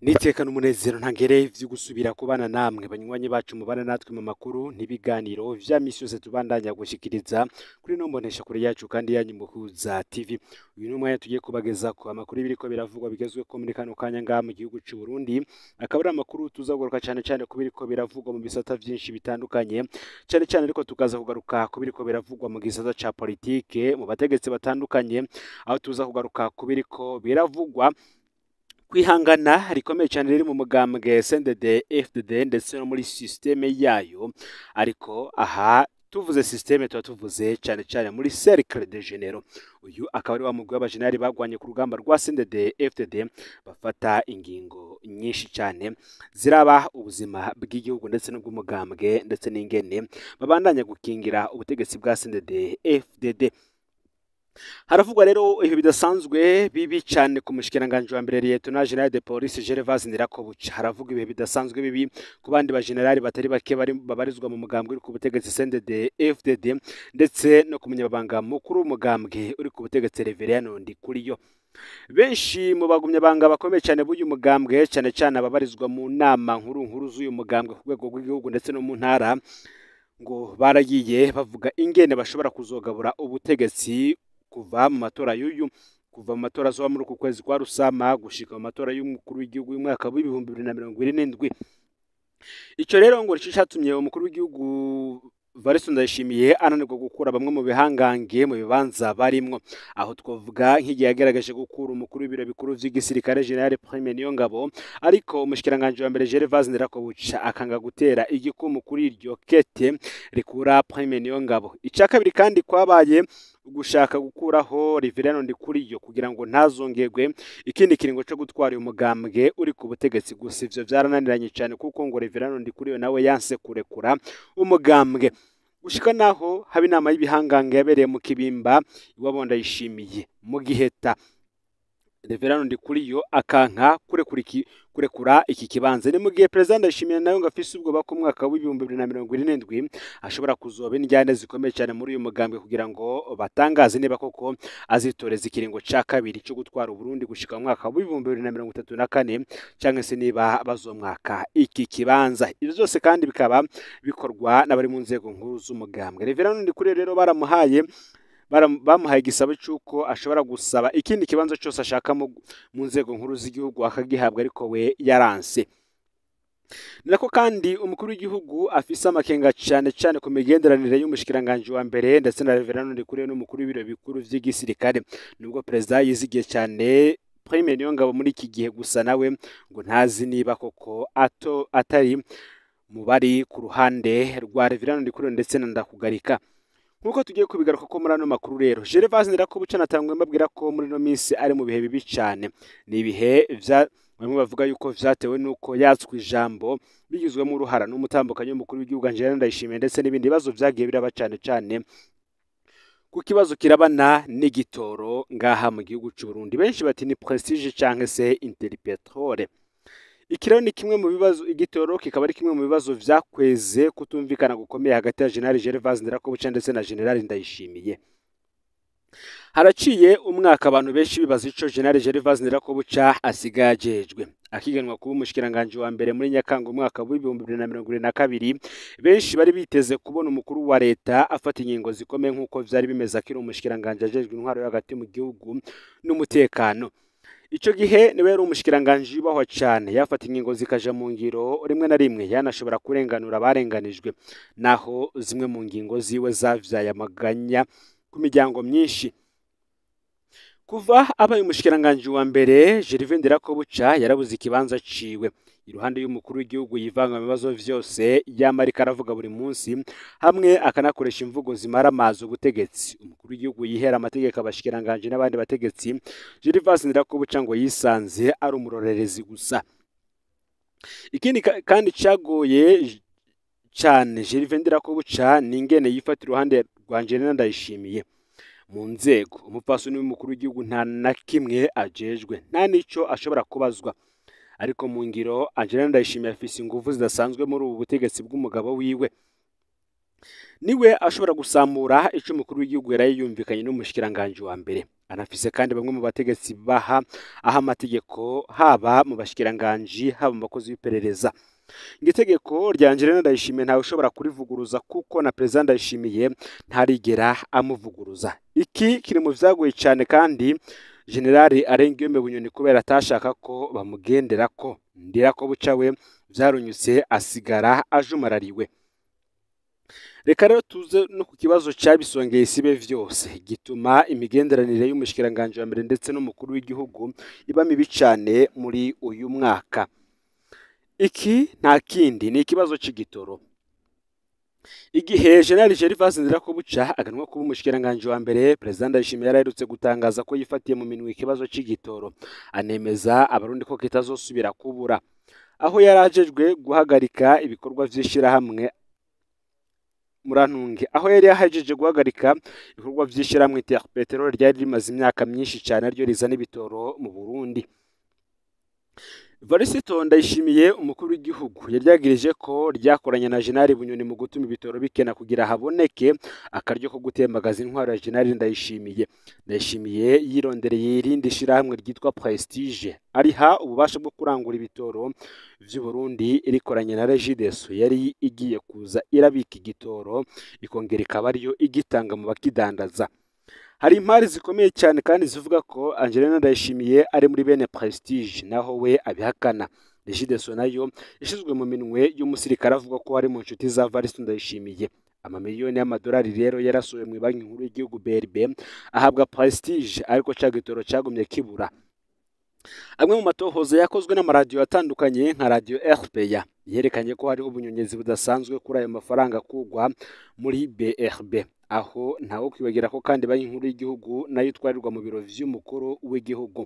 N'iteka n'umunezero ntangere vyo gusubira kubana namwe banywanyi bacu mubana natwe mu makuru n'ibiganiro vya misi yose tubandanya gushikiriza kuri no mbonesha kure yacu kandi yanyu Muhuza TV. Uyu ni umwanya tugiye kubageza ku amakuru biriko biravugwa bigezweho muri kano kanya ngaha mu gihugu c'u Burundi, akaba ari amakuru tuzagaruka cane cane ku biriko biravugwa mu bisata vyinshi bitandukanye, cane cane ariko tukaza kugaruka ku biriko biravugwa mu gisata ca politike mu bategetsi batandukanye, aho tuza kugaruka ku biriko biravugwa kwihangana rikomeye cyane riri mu mugambwe CNDD FDD ndetse no muri systeme yayo. Ariko aha tuvuze systeme tuba tuvuze cyane cyane muri cercle de généraux. Uyu akaba ari wa mugwi w'abajenerali bagwanye ku rugamba rwa CNDD FDD, bafata ingingo nyinshi cyane ziraba ubuzima bw'igihugu ndetse n'ubw'umugambwe, ndetse n'ingene babandanya gukingira ubutegetsi bwa CNDD FDD. Haravugwa rero ibihe bidasanzwe bibi cyane ku mushikiranganji wa mbere, Lieutenant General de Police Gervais Ndirakobuca. Haravugwa ibihe bidasanzwe bibi ku bandi bajenerali batari bake bari babarizwa mu mugambwe uri ku butegetsi CNDD FDD, ndetse no ku munyamabanga mukuru w'umugambwe uri ku butegetsi, Reverien Ndikuriyo. Benshi mu bagumyabanga bakomeye cyane b'uyu mugambwe, cyane cyane ababarizwa mu nama nkuru nkuru z'uyu mugambwe ku rwego rw'igihugu ndetse no mu ntara, ngo baragiye bavuga ingene bashobora kuzogabura ubutegetsi kuva mu matora y'uyu, kuva mu matora azoba muri uku kwezi kwa Rusama gushika mu matora y'umukuru w'igihugu y'umwaka w'2027. Ico rero ngo nico catumye umukuru w'igihugu Evariste Ndayishimiye ananirwa gukura bamwe mu bihangange mu bibanza barimwo, aho twavuga nk'igihe yagerageje gukura umukuru w'ibiro bikuru vy'igisirikare, General Prime Niyongabo, ariko umushikiranganji wa mbere Gervais Ndirakobuca akanga gutera igikumu kuri iryo kete rikura Prime Niyongabo. Ica kabiri kandi kwabaye gushaka gukuraho Reverien Ndikuriyo kugira ngo ntazongerwe ikindi kiringo co gutwara uyu mugambwe uri ku butegetsi. Gusa ivyo vyarananiranye cyane, kuko ngo Reverien Ndikuriyo nawe yanse kurekura umugambwe, gushika naho haba inama y'ibihangange yabereye mu Kibimba iwabo Ndayishimiye mu Giheta, Reverien Ndikuriyo akanka kurekura iki kibanza. Ni mu gihe Perezida Ndayishimiye nawe ngo afise ubwoba ko umwaka w'2027 ashobora kuzoba indyane zikomeye cyane muri uyu mugambwe, kugira ngo batangaze niba koko azitoreza ikiringo ca kabiri cyo gutwara Uburundi gushika mu mwaka w'2034, canke se niba bazomwaka iki kibanza. Ibyo byose kandi bikaba bikorwa n'abari mu nzego nkuru z'umugambwe. Reverien Ndikuriyo rero bamuhaye igisabo cy'uko ashobora gusaba ikindi kibanza cyose ashaka mu nzego nkuru z'igihugu akagihabwa, ariko we yaranse. Ni nako kandi umukuru w'igihugu afise amakenga cyane cyane ku migenderanire y'umushikiranganji wa mbere ndetse na Reverien Ndikuriyo n'umukuru w'ibiro bikuru vy'igisirikare. Nubwo perezida yizigiye cyane Prime Niyongabo muri iki gihe, gusa nawe ngo ntazi niba koko ato atari mu bari ku ruhande rwa Reverien Ndikuriyo ndetse na Ndakugarika, nkuko tugiye kubigaruka ko muri ano makuru. Rero Gervais Ndirakobuca natangwe mbabwira ko muri no minsi ari mu bihe bibi cyane. Ni ibihe vya bamwe bavuga yuko vyatewe nuko yatswe ijambo bigizwemo uruhara n'umutambukanyi w'umukuru w'igihugu Angelina Ndayishimiye, ndetse n'ibindi bibazo vyagiye biraba, cane cane ku kibazo kirabana n'igitoro ngaha mu gihugu c'u Burundi. Benshi bati ni Prestige canke se Interpetrole. Iki rero ni kimwe mu bibazo, igitoro kikaba ari kimwe mu bibazo vyakweze kutumvikana gukomeye hagati ya General Gervais Ndirakobuca ndetse na General Ndayishimiye. Haraciye umwaka abantu benshi bibaza ico General Gervais Ndirakobuca asigaye ajejwe. Akiganwa kuba umushikiranganji wa mbere muri Nyakanga umwaka w'2022, benshi bari biteze kubona umukuru wa leta afata ingingo zikomeye nk'uko vyari bimeze akiri umushikiranganji ajejwe intwaro yo hagati mu gihugu n'umutekano. Ico gihe niwe yari umushikiranganji yubahwa cane, yafata ingingo zikaja mu ngiro, rimwe na rimwe yanashobora kurenganura abarenganijwe, naho zimwe mu ngingo ziwe zavyaye amaganya ku miryango myinshi. Kuva abaye umushikiranganji wa mbere, Gervais Ndirakobuca yarabuze ikibanza ciwe iruhande y'umukuru w'igihugu yivanga mu bibazo vyose yama ariko aravuga buri munsi, hamwe akanakoresha imvugo zimara amazi ubutegetsi. Umukuru w'igihugu yihera amategeko abashikiranganji n'abandi bategetsi, Gervais Ndirakobuca ngo yisanze ari umurorerezi gusa. Ikindi kandi cagoye cane Gervais Ndirakobuca ni ingene yifata iruhande rwa Angelina Ndayishimiye mu nzego. Umupfasoni w'umukuru w'igihugu nta na kimwe ajejwe, nta n'ico ashobora kubazwa, ariko mu ngiro Angelina Ndayishimiye afise inguvu zidasanzwe muri ubu butegetsi bw'umugabo wiwe. Niwe ashobora gusamura ico umukuru w'igihugu yaraye yumvikanye n'umushikiranganji wa mbere. Anafise kandi bamwe mu bategetsi baha aho amategeko, haba mu bashikiranganji, haba mu bakozi b'iperereza. Itegeko rya Angelina Ndayishimiye ntawe ushobora kurivuguruza, kuko na Perezida Ndayishimiye ntarigera amuvuguruza. Iki kiri mu vyagoye cyane kandi Generali Arengiyome Bunyoni kubera atashaka ko bamugendera ko Ndirakobuca we vyarunyutse asigara ajumarariwe. Reka rero tuze no ku kibazo cabisongeye isibe vyose gituma imigenderanire y'umushikiranganje wa mbere ndetse n'umukuru w'igihugu iba mibi cane muri uyu mwaka. Iki nta kindi ni ikibazo c'igitoro. Igihe General Gervais Ndirakobuca aganwa kuba umushikiranganje wa mbere, Perezida Ndayishimiye yaraherutse gutangaza ko yifatiye mu minwe ikibazo c'igitoro, anemeza abarundi ko kitazosubira kubura. Aho yarajejwe guhagarika ibikorwa vy'ishirahamwe murantunge, aho yari yahejeje guhagarika ibikorwa vy'ishirahamwe Interpetrol ryari rimaze imyaka myinshi cyane ryo rizana ibitoro mu Burundi. Varisito Ndayishimiye umukuru w'igihugu yaryagirije ko ryakoranye na General Bunyoni mu gutuma ibitoro bikena kugira haboneke akaryo ko gutembagaza intwaro ya General Ndayishimiye. Ndayishimiye yirondereye irindi shirahamwe ryitwa Prestige ariha ububasha bwo kurangura ibitoro vy'u Burundi rikoranye na Regideso yari igiye kuza irabika igitoro ikongera ikaba ariyo igitanga mu bakidandaza. Hari impari zikomeye cyane kandi zivuga ko Angelina Ndayishimiye ari muri bene Prestige, naho we abihakana. Regideso nayo yashizwe mu minwe y'umusirikare avuga ko ari mu nshuti za Varisito Ndayishimiye. Amamiliyoni y'amadolari rero yarasowe mu banki nkuru y'igihugu BRB ahabwa Prestige, ariko ca gitoro cagumye kibura. Amwe mu matohoza yakozwe n'amaradiyo atandukanye nka radio RPA yerekanye ko hariho ubunyonyezi budasanzwe kuri ayo mafaranga kugwa muri BRB, aho ntawo kwibagira ko kandi banki nkuru y'igihugu nayo itwarirwa mu biro vy'umukuru w'igihugu.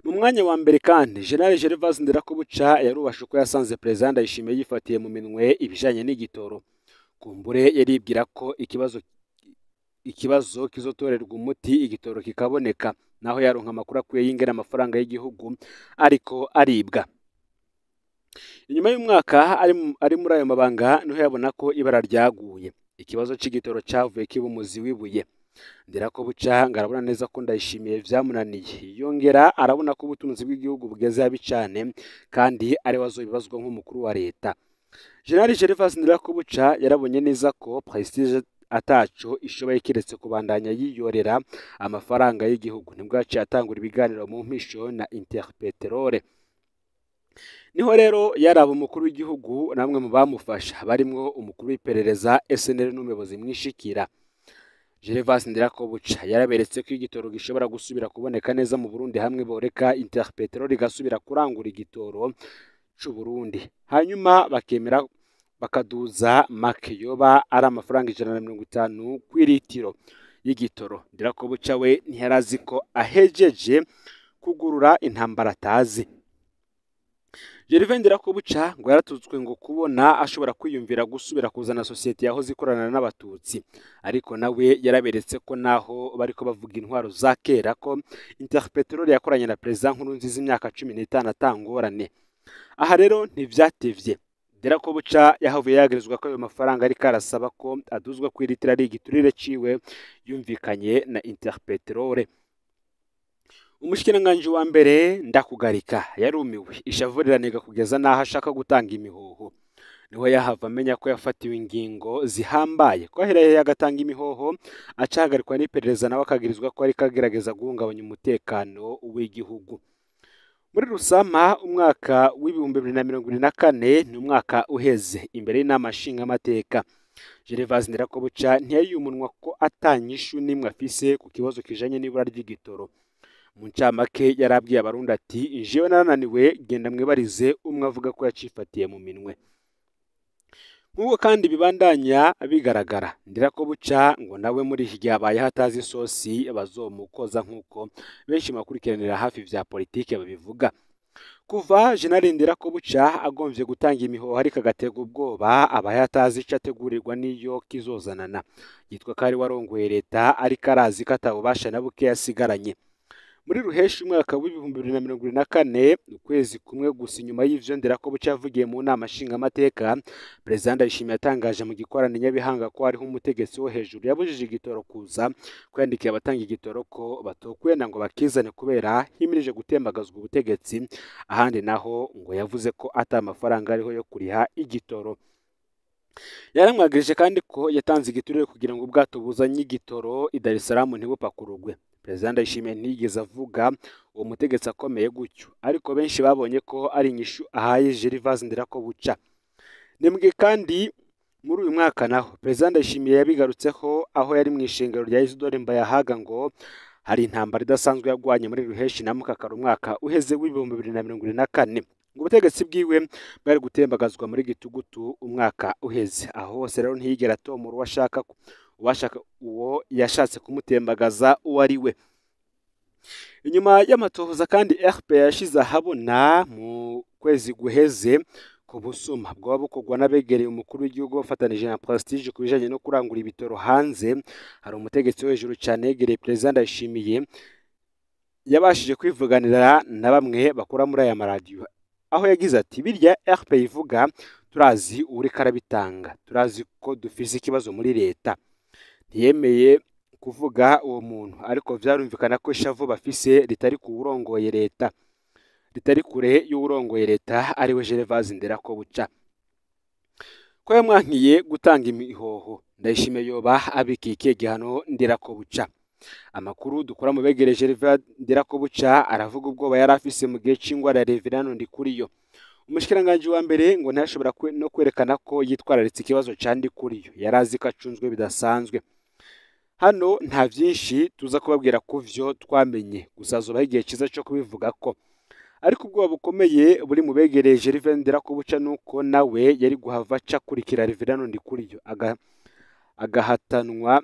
Mu mwanya wa mbere kandi General Gervais Ndirakobuca yarubashe ko yasanze Perezida Ndayishimiye yifatiye mu minwe ibijanye n'igitoro. Kumbure yaribwira ko ikibazo kizotorerwa umuti igitoro kikaboneka, naho yaronka amakuru akwiye y'ingene amafaranga y'igihugu ariko aribwa. Inyuma y'umwaka ari muri ayo mabanga niho yabona ko ibara ryaguye. Ikibazo c'igitoro cavuye kiba umuzi w'ibuye. Ndirakobuca ngo arabona neza ko Ndayishimiye vyamunaniye, yongera arabona ko ubutunzi bw'igihugu bugeze habi cane kandi ari we azobibazwa nk'umukuru wa leta. General Gervais Ndirakobuca yarabonye neza ko Prestige ataco ishoboye kiretse kubandanya yiyorera amafaranga y'igihugu, nibwo yaciye atangura ibiganiro mu mpisho na Interpetrol. Niho rero yaraba umukuru w'igihugu namwe mu bamufasha barimwo umukuru w'iperereza SNL n'umuyobozi mwishikira. Gervais Ndirakobuca yaraberetse ko igitoro gishobora gusubira kuboneka neza mu Burundi hamwe boreka Interpetrol igasubira kurangura igitoro c'u Burundi, hanyuma bakemera bakaduza make yoba ari amafaranga 150 kw'iritiro y'igitoro. Ndirakobuca we ntiyarazi ko ahejeje kugurura intambara atazi. Gervais Ndirakobuca ngo yaratutswe ngo kubona ashobora kwiyumvira gusubira kuzana sosiyete yahoze ikorana n'abatutsi, ariko nawe yaraberetse ko naho bariko bavuga intwaro za kera ko Interpetrol yakoranye na Perezida Nkurunziza imyaka 15 atangorane. Aha rero ntivyatevye, Ndirakobuca yahavuye yagirizwa ko ayo mafaranga ariko arasaba ko aduzwa kw'iritiro ari igiturire ciwe yumvikanye na Interpetrol. Umushikiranganji wa mbere Ndakugarika yarumiwe, ishavu riranega kugeza naho ashaka gutanga imihoho. Niho yahava amenya ko yafatiwe ingingo zihambaye, ko aheraye agatanga imihoho acahagarikwa n'iperereza nawe akagirizwa ko ariko agerageza guhungabanya umutekano w'igihugu. Muri Rusama umwaka w'2024 ni umwaka uheze imbere y'inama nshingamateka, Gervais Ndirakobuca ntiyariye umunwa ko atanyishu nimwe afise ku kibazo kijanye n'ibura ry'igitoro. Mu ncamake yarabwiye abarundi ati jewe narananiwe, genda mwibarize umwe avuga ko yacifatiye mu minwe. Nk'uko kandi bibandanya bigaragara, Ndirakobuca ngo nawe muri iki gihe abayeho atazi isosi bazomukoza nk'uko benshi bakurikiranira hafi vya politike babivuga. Kuva General Ndirakobuca agomvye gutanga imihoho ariko agatega ubwoba, abaye atazi ico ategurirwa n'iyo kizozanana. Yitwa ko ari warongoye leta ariko arazi ko atabubasha na buke yasigaranye. Muri ruheshi umwaka w'2024, ukwezi kumwe gusa inyuma y'ivyo Nderakobuca yavugiye mu nama nshingamateka, Perezida Ndayishimiye yatangaje mu gikorano Nyabihanga ko hariho umutegetsi wo hejuru yabujije igitoro kuza, ko yandikiye abatanga igitoro ko batokwenda ngo bakizane kubera himirije gutembagazwa ubutegetsi. Ahandi naho ngo yavuze ko ata amafaranga ariho yo kuriha igitoro. Yaramwagirije kandi ko yatanze igiturire kugira ngo ubwato buzanye igitoro i Dar es Salaam ntibupakururwe. Perezida Ndayishimiye ntiyigeze avuga uwo mutegetsi akomeye gutyo, ariko benshi babonye ko ari inyishu ahaye Gervais Nderakobuca. Nimbwe kandi muri uyu mwaka naho Perezida Ndayishimiye yabigarutseho aho yari mu ishengero rya Isidore Mbayahaga, ngo hari intambara idasanzwe yagwanye muri ruheshi na mukakara umwaka uheze w'2024, ngo ubutegetsi bwiwe bwari gutembagazwa muri gitugutu umwaka uheze. Aho hose rero ntiyigera atomora uwashaka uwo yashatse kumutembagaza uwo ari we. Inyuma y'amatohoza kandi RP yashize ahabona mu kwezi guheze ku busuma bwaba bukorwa n'abegereye umukuru w'igihugu bafatanije na Prestige ku bijanye no kurangura ibitoro hanze, hari umutegetsi wo hejuru cyane yegereye Perezida Ndayishimiye yabashije kwivuganira na bamwe bakora muri aya maradiyo, aho yagize ati: "Birya RP ivuga turazi uriko arabitanga, turazi ko dufise ikibazo muri leta." Ntiyemeye kuvuga uwo muntu, ariko vyarumvikana ko ishavu bafise ritari kuwurongoye leta, ritari kure y'uwurongoye leta ariwe Gervais Nderakobuca, ko yamwankiye gutanga imihoho. Ndayishimiye yoba abikiye ikihe gihano Nderakobuca? Amakuru dukora mu begereye Gervais Nderakobuca aravuga ubwoba yari afise mu gihe c'ingwara ya Reverend Ndikuriyo. Umushikiranganji wa mbere ngo ntashobora no kwerekana ko yitwararitse ikibazo ca Ndikuriyo, yari azi ko acunzwe bidasanzwe. Hano nta vyinshi tuza kubabwira ku vyo twamenye, gusa hazobaho igihe ciza co kubivuga ko. Ariko ubwoba bukomeye buri mu begereye Gervais Nderakobuca nuko nawe yari guhava aca akurikira Reverend Ndikuriyo agahatanwa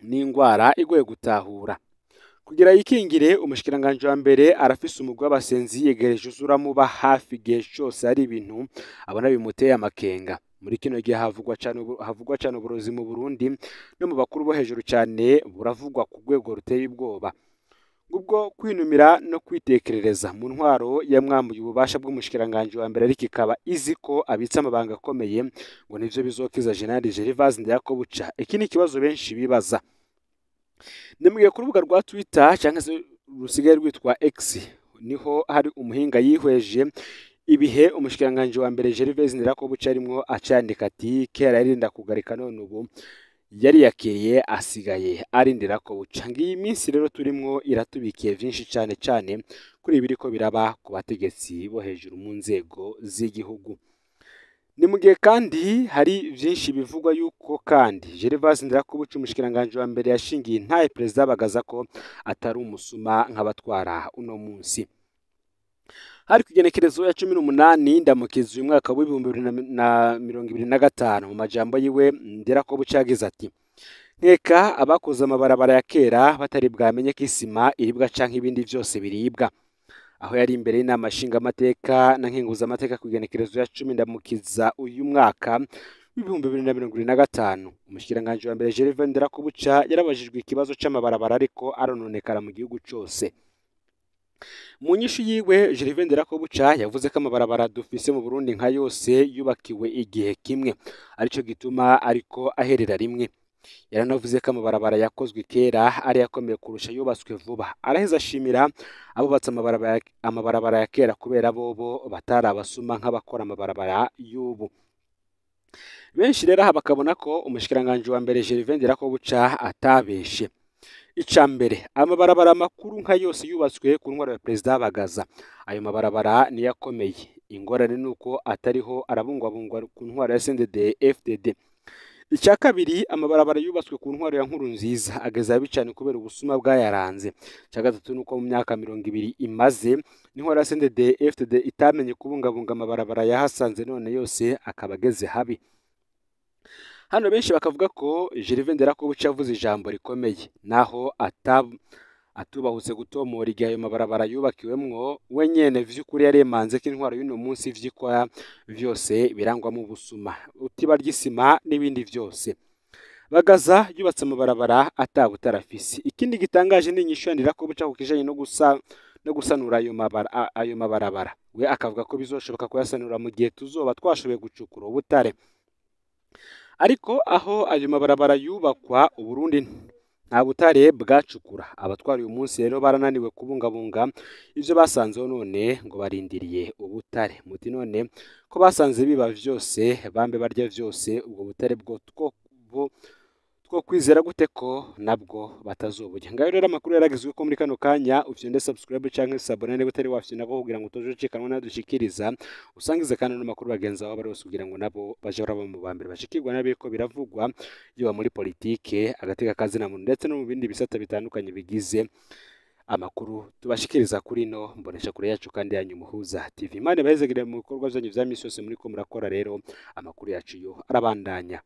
n'ingwara igoye gutahura. Kugira yikingire, umushikiranganji wa mbere arafise umugwi w'abasenzi yegereje uzuramuba hafi igihe cose hari ibintu abona bimuteye amakenga. Muri kino gihe havugwa cane uburozi mu Burundi, no mu bakuru bo hejuru cane buravugwa ku rwego ruteye ubwoba. Ubwo kwinumira no kwitekerereza mu ntwaro yamwambuye ububasha bw'umushikiranganji wa mbere, ariko ikaba izi ko abitse amabanga akomeye, ngo nivyo bizokiza General Gervais Nderakobuca. Iki ni ikibazo benshi bibaza. Nimubwiye ku rubuga rwa Twitter cyangwa se rusigaye rwitwa X, niho hari umuhinga yihweje ibihe umushikiranganji wa mbere Gervais Nderakobuca arimwo, acandika ati: "Kera yarinda kugarika, none ubu yari yakiriye asigaye arindira ko buca." Ngiyi minsi rero turimwo iratubikiye vyinshi cane cane kuri ibi biriko biraba ku bategetsi bo hejuru mu nzego z'igihugu. Ni mu gihe kandi hari vyinshi bivugwa yuko kandi Gervais Nderakobuca umushikiranganji wa mbere yashingiye intahe Perezida Bagaza ko atari umusuma nk'abatwara uno munsi. Hari ku igenekerezo ya 18 Ndamukizi uyu mwaka w'2025, mu majambo yiwe Nderakobuca yagize ati: "Nkeka abakoze amabarabara ya kera batari bwamenye ko isima iribwa canke ibindi vyose biribwa." Aho yari imbere y'inama nshingamateka na nkenguzamateka ku igenekerezo ya 10 Ndamukiza uyu mwaka w'2025, umushikiranganji wa mbere Gervais Nderakobuca yarabajijwe ikibazo c'amabarabara ariko arononekara mu gihugu cose. Mu nyishu yiwe Gervais Nderakobuca yavuze ko amabarabara dufise mu Burundi nka yose yubakiwe igihe kimwe, arico gituma ariko aherera rimwe. Yaranavuze ko amabarabara yakozwe kera ari yakomeye kurusha yubatswe vuba. Araheza ashimira abubatse amabarabara ya kera kubera bobo batari abasuma nk'abakora amabarabara y'ubu. Benshi rero aha bakabona ko umushikiranganji wa mbere Gervais Nderakobuca atabeshe. Ica mbere, amabarabara makuru nka yose yubatswe ku ntwaro ya Perezida Bagaza, ayo mabarabara niyo akomeye. Ingorane nuko atariho arabungwabungwa ku ntwaro ya CNDD FDD. Icya kabiri, amabarabara yubatswe ku ntwaro ya Nkurunziza ageze habi cane kubera ubusuma bwayaranze. Icya gatatu nuko mu myaka 20 imaze intwaro ya CNDD FDD itamenye kubungabunga amabarabara yahasanze, none yose akaba ageze habi. Hano benshi bakavuga ko Gervais Nderakobuca yavuze ijambo rikomeye, naho atubahutse gutomora igihe ayo mabarabara yubakiwemwo. We nyene vy'ukuri yaremanze ko intwaro y'uno munsi vyikora vyose birangwamo ubusuma, utiba ry'isima n'ibindi vyose. Bagaza yubatse amabarabara atabutarafise. Ikindi gitangaje ni inyishu ko buca kukijanye no gusanura ayo mabarabara. We akavuga ko bizoshoboka kuyasanura mu gihe tuzoba twashoboye gucukura ubutare. Ariko aho ayo mabarabara yubakwa Uburundi nta butare bwacukura. Abatwara uyu munsi rero barananiwe kubungabunga ivyo basanzeho, none ngo barindiriye ubutare. Muti none ko basanze biba vyose bambe barya vyose, ubwo butare bwo two kwizera gute ko nabwo batazoburya? Ngayo rero amakuru yaragezwe ko muri kano kanya. Ufyonde subscribe canke s'abonner niba utari wafyonda ko, kugira ngo utoje ucikanwa nadushikiriza. Usangize kandi n'amakuru bagenzi bawe bari bose, kugira ngo nabo baje baraba mu ba mbere bashikirwa n'abiriko biravugwa, yaba muri politike, agateka kazina muntu, ndetse no mu bindi bisata bitandukanye bigize amakuru tubashikiriza kuri no mbonesha kure yacu kandi yanyu Muhuza TV. Imana ibahezegere mu bikorwa vyanyu vya misi yose muriko murakora. Rero amakuru yacu yo arabandanya.